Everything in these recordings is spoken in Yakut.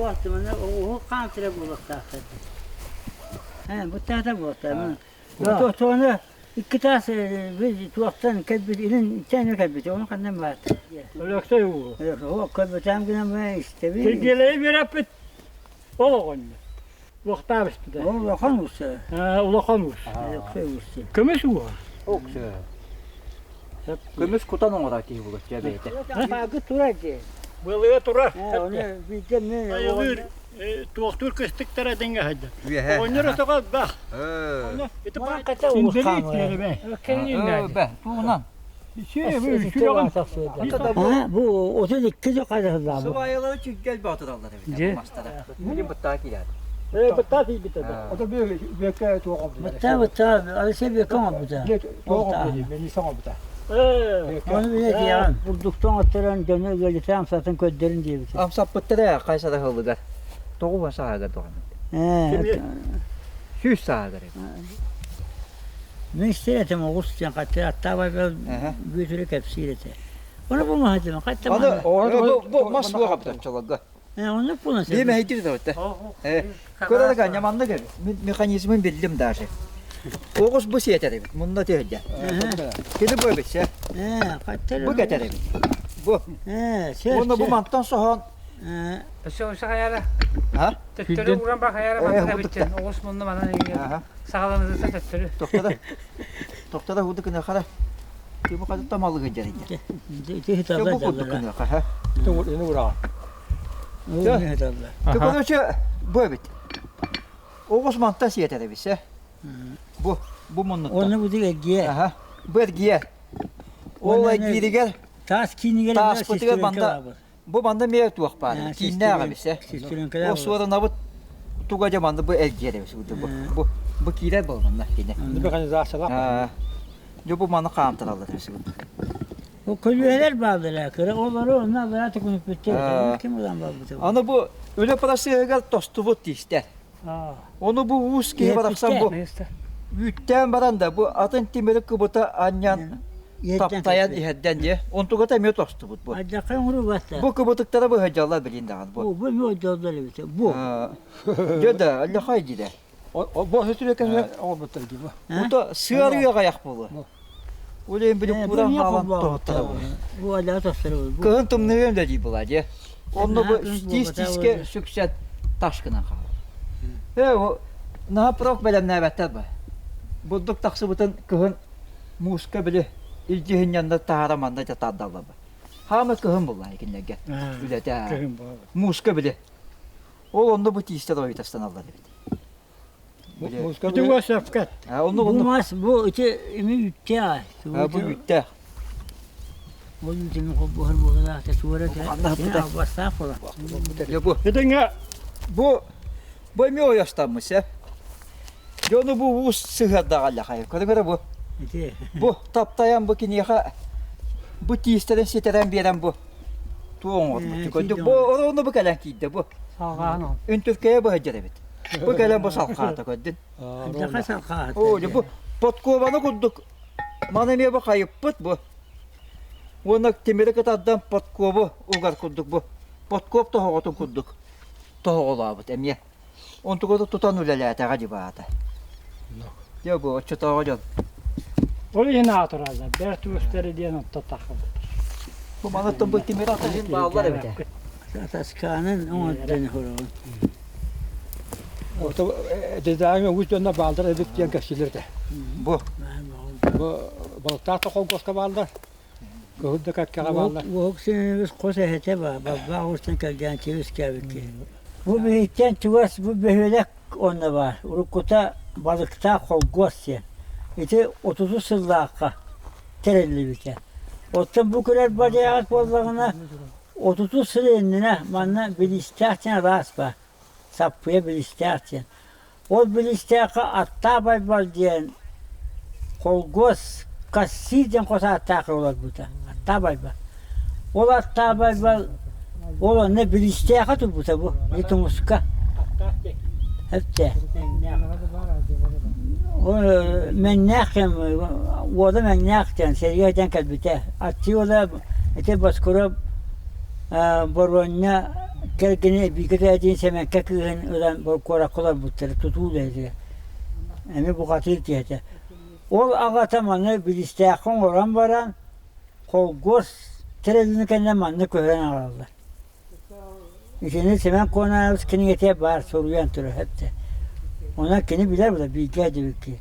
Уоттумана уһук хаамтыра буолуохтаахтар. Бу таата буолуохтаах. Туону икки таас туохтан кэлбит илин итиэннэ кэлбит ону ханнан баар. Өлөксөй ууһу. Көрбүтээм гынан баран истэбин. Киргиэлэйи үөрэппит ол оҕонньор. Луохтаабыспыта. Ол улахан уус. Улахан уус. Өлөксөй уус. Көмүс ууһа. Көмүс кутан оҥорор киһи буолар дьэ бэйэтэ. Баагы турар дии. Былыга турар. Оны биирдэ мен Айылыыр туохтуур кыстыктара дэнгэ сылдьар. Үөһэ. Оҕонньор отоҕо элбэх. Ити Бэ, тугунан? Бу 32 жыл қайда Сыбайылары чүггэл боотураллар эбит мастара. Билин быттаа киирэр. Быттаа тиийбит это. Ото бүөккэ туох оҥорбута. Быттаа быттаа Алексей бүөккэ оҥорбута. Туох оҥорбута Мениса оҥорбута. Ону билэ диэҕин бурдуктан оттаран дьону ыалдьытан амсатын көрдөрүн диэбитэ. Амсаппыттара хайса да сылыгар. Тоҕу сааһыгар тоҕон. Сүүс сааһыгар. Мин истэр этим оҕус диэн хатты аттаабай Бүөтүрү кэпсиир этэ. Ону бу маһытым хатта Аны бу мас суох аптаччаларга. Оннук буолан Биир мэһэйдиир да Көрөр ганя маннык эбит. Механизмын биллим даже. Оҕус бу сиэтэр эбит. Мунна түһэрдэ. Кини бу эбит сэ. Бу кэтэр эбит. Бу. Уонна бу мантан соһон Өссө өссө хайара. Төттөрү уран ба хайара манна эбиттен. Оҕус мунна манан саҕаланыта төттөрү. Тохтода. Тохтода худу кына хара. Ким хады тамалыгы жарыйда. Бу курдук кына ха. Тугу ураҕа. Короче, бу эбит. Оҕус мантан сиэтэр эбит сэ. Бу бу муннуттан. Оны бу эргиэ. Аха. Бу эргиэ. Ол эргииригэр таас киинигэр тааспытыгар манда бу манна эмиэ туох баар кииннээх эбит сэ. Ол суоранабыт туга дьэ манна бу эргиэр эбит бу бу бу киирэр буол манна кини. Механизациялаах. Дьэ бу маны хаамтараллар эбит. Бу көлүөһэлэр бааллара, кыра оҕолору онно аллараа төкүнүппүттэр, ким ылан барбыта? Аны бу үлэ процеһыгар тостубут тиистэр. Ону бу уус киһи барахсан бу үүттээн баран да бу атын тимири кыбыта анньан таптайан иһэрдэн дии. Онтугата эмиэ тостубут бу. Алдьархай оҥорубат Бу кыбытыктара быһадьаллар билин даҕаны бу. Бу эмиэ одьоллор эбит. Бу. Дьэ да, алдьархай диде. Бу сөтүрекене оҥорбуттар дии бу. Бута сыарыа аҕайах буолуо. Улейн били куран хаалан тоһуттара бу. Бу аля тостор бу. Кыһын тымныйыам да дии була дии. Онно бу тиис тиискэ сүксэт тас гынан хаалар. Э наһаа прок бэлэмнээбэттэр ба. Бурдук тахсыбытын кыһын мууска били илдьиһинньанна таһара манна татаардалла ба. Хаама кыһын булла кинилэргэ үлэтэ. Мууска били. Ол онно бу тиистэр ойутастаналлар эбит. Ити сөпкө. Бу мас бу ити ими үттээх. Бу үттээх. Ол үтүнү холбоһор буолалаах туора албастаах буола. Бу. Итингэ бу бу эми ойостаммыс э. Дьону бу уус сыһыардаҕаллахай. Көрө бу. Бу таптайан бу киниэхэ бу тиистэрин ситэрэн биэрэн бу туох оҥорбут. Көрдүк бу орону бу кэлэн киирдэ бу. Салҕаан. Үнтүркэйэ быһадьар эбит. Бу кэлэн бу салхаата көрдүн. Алдьархай салхаата. Оо, бу подкобаны курдук маны эмиэ бу хайыппыт бу. Уонна тимири кытардан подкобу угар курдук бу. Подкоп тоһоҕотун курдук тоһоҕолообут эмиэ. Онтугу тутан үлэлээтэҕэ дьыбаата. Дьэ бу оччотооҕу дьон. Ол иһин аатыраллар, бэрт уустары диэн отто таххабыт. Бу манаттан бу тимир атаһын бааллар эбитэ. Таскаанын оҥордон хороҕун. Ото дизайҥа уус дьонно бааллар эбит диэн кэпсииллэр этэ. Бу. Бу балыктаах да холкуоска бааллар. Кыһыл да кэккэҕэ бааллар. Уһук синибис хос эһэтэ баа, балбаах уустан кэлгээн кэбикки. Бу биһиттэн чугас бу бөһүөлэк онно баар. Уруккута балыктаах холкуос диэн. Ити отутус сыллаахха тэриллибитэ. Оттон бу күрэр бадьайаҕыт буоллаҕына, отутус сыл иннинэ манна Билистээх диэн алаас баар. Саппыйа Билистээх диэн. Ол Билистээххэ Аттаах Байбал диэн холкуос Кассир диэн хос ааттаах олорбута. Аттаах Байбал. Ол Аттаах Байбал ол онно Билистээххэ турбута бу, ити тумуска. Эптэ. Ол Мэҥнээх кэм, уола Мэҥнээх диэн сэриигэ диэн кэлбитэ. Аччыы уола ити Боскура Боруонньа. Кэргэнэ бииргэ төрөөтүн Сэмэҥкэ кыыһын ылан куоракка олорбуттара, тутуу үлэһитэ. Эмиэ бухатыыр киһи этэ. Ол аҕата маны Билистээххэ оҥорон баран, холкуос тэрилин кэннэ манна көһөрөн аҕалаллар. Итини Сэмэн Куонаабыс кинигэтэ баар суруйан турар этэ. Онон кини билэр була бииргэ диэбикки.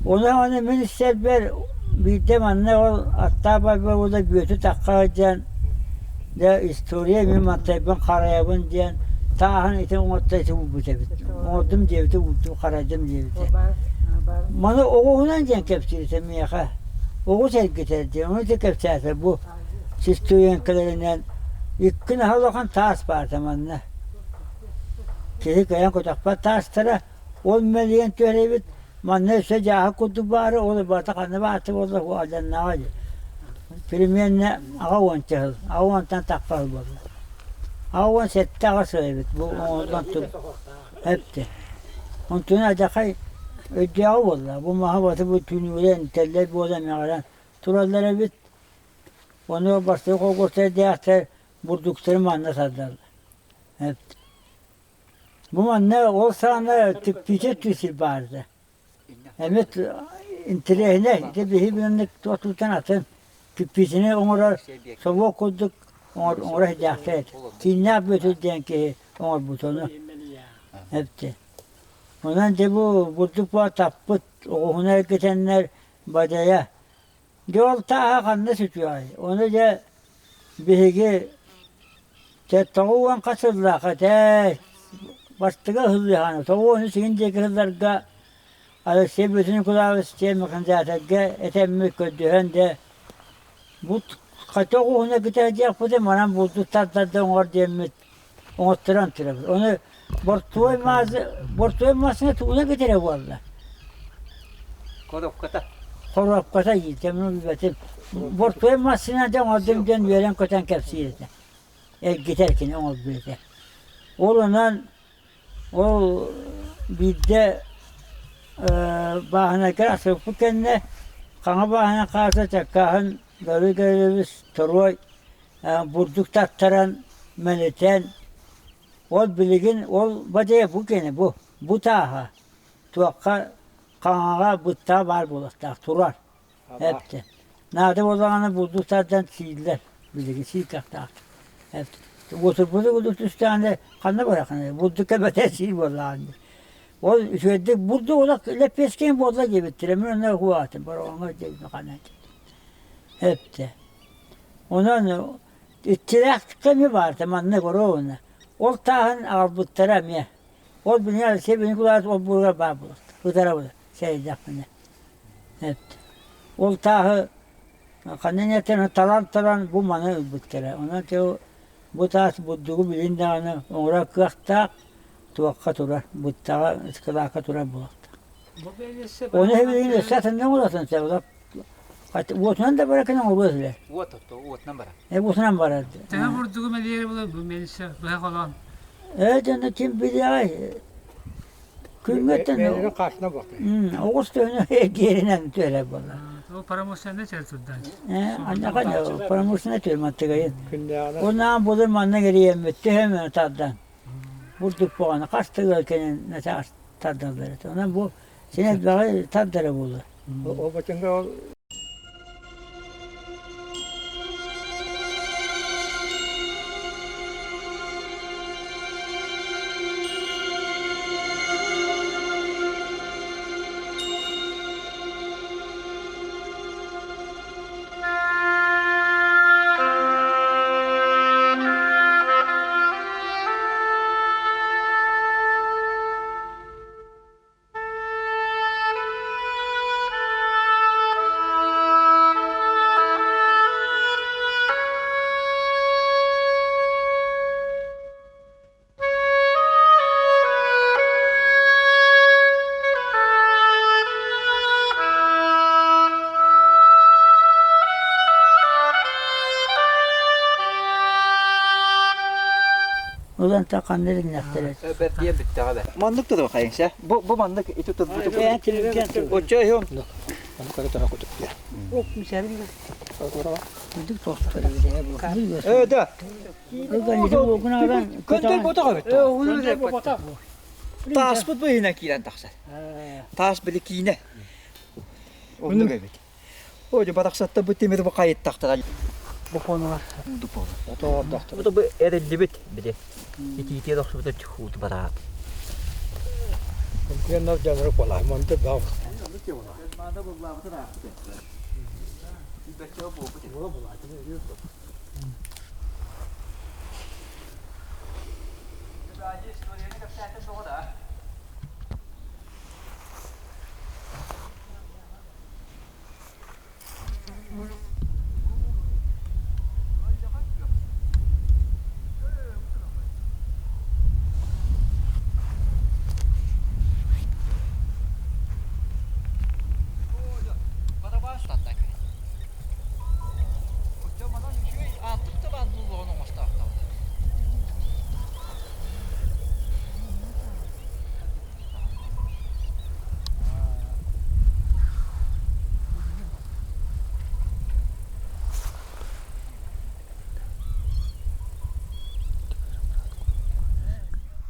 Онон аны мин истэрбэр биирдэ манна ол аттаах барбар уола Бүөтү тахха сылдьан дьэ история мин мантайбын харайабын диэн тааһын ити оҥотто ити уурбут эбит. Оҥордум диэбитэ уурдум харайдым диэбитэ. Маны оҕуһунан диэн кэпсиир этэ миэхэ. Оҕус эргитэр диэн ону ити кэпсээтэ бу Систуйаҥкаларынан икки наһаа улахан таас баата манна. Киһи кыайан көтөхпөт таастара, ол мэлийэн түһэр эбит, манна өссө дьааһык курдук баара, ол барыта ханна баата буолла, алдьаннаҕа дии. Примерно аҕа уонча сыл, аҕа уонтан тахха сыл буолла. 87 аҕа сыл эбит бу оҥоһуллан тур эптэ. Онтун адьахай өйдөөҕү буолла, бу маһы баты бу түүнүгүрэн, тэллэй буола эмэҕирэн тураллар эбит. Ону бастакы холкуостардаахтар бурдуктарын манна сардаллар. Бу манна ол саҕана тикпиитэ сир баарда. Эмиэ интэриэһинэй, ити биһи билинник туохтуттан атын тикпиитини оҥорор собуок курдук оҥоро сылдьаахтар этэ. Кииннээх Бүөтүр диэн киһи оҥорбут ону. Эпти. Онон дьэ бу бурдук баа таппыт оҕуһуна эргитэннэр бадьайа Дьэ ол тааһа ханна сүтүөҕэй? Ону дьэ биһиги чэ 90 хас сыллаах этэ бастакы ыһыллыаҕына 93 игин диэки сылларга Алексей Петр Николаевич диэн механизаторга этэммит көрдөһөн дьэ бу хата оҕуһуна кэтэһдиэхпитин манан булду тардарда оҥор диэммит оҥотторон турабыт. Ону бортуой маас бортуой массыына тугуна кэтэрэ буолла? Коробката. Коробката иитэмин билбэтим. Бортуой массыына да оҥордум диэн үөрэн-көтөн кэпсиир этэ. Эргитэр кини оҥорбут этэ. Ол онон ол биирдэ бааһынайга асыппыт кэннэ хаҥа бааһына хааса чаккааһын Гаврил Гаврильевич торуой бурдук таттаран, мэлитэн, ол билигин ол бадьайа бу кини бу, бу тааһа туохха хаҥаҕа быттаҕа баар буолуохтаах турар эптэ. Наада буоллаҕына бурдук тардан сииллэр билигин сиир кыахтаах. Уотурбуту курдук түстэҕинэ ханна бараххыный бурдук кэбэтэ сиир буоллаҕын дии. Ол үчүгэйдик бурдук олох лэппиэскэҥ буолла диэбиттэрэ мин онно уһаатым бороҕоҥҥо диэбит ханна эптэ. Онон иччилээх кэми баарта маннык оруобуна. Ол тааһын аҕалбыттара эмиэ. Ол билигин Алексей Николаевич олбуоругар баар буолар. Ытарабын сэрэйдэхпинэ. Ол тааһы ханна этэн талан-талан бу маны ылбыттара. Онон бу таас бурдугу билин даҕаны оҥорор кыахтаах туохха турар, быттаҕа ыскылаакка турар буолуохтаах. Ону билигин өссө атыннык оҥоротун сөп. Уотунан да барар кэнэ оҥоруо этилэр. Уот отто уотунан барар. Э уотунан барар. Төһө бурдугу мэлиэри булар бу мэлисэ быһа холоон. Ээ дьоно ким билиэҕэй? Күҥҥэттэн Бэйэлэрин хаасына буолта. Оҕус төһөнү эргиэринэн түһэрэр буолла. Ол промышленнай сир турдан. Ээ аннакан промышленнай түһэр мантыгайын. Күннээҕинэ. Оннаан булыр манна кириэммит төһөмө тардан. Бурдук буоҕана хас тыгыл кэнэн начаас тардаллар этэ. Онон бу син элбэҕи тардара буолар. Ол бачыҥга ол Улан ханна илиннэхтэрэ. Бэрдиэ бүттэҕэ бэ. Маннык туту хайыҥса. Бу бу маннык ити турбуту. Оччо иһим. Аны көрө тара кутук. Ок, мисәрин. Үрдүк тостор эбит бу. Э, да. Көнтөн ботох эбит. Тааспыт быһынан киирэн тахсар. Таас били киинэ. Оннук эбит. О, дьэ барахсатта бу тимир бу хайыттахтара. Бу фонугар. Бу бу эриллибит били. Итиитиэ тохсубута хуут бараат. Көнтөн дьаныры болар, монты бау. Манда буллаабытын аахпыт.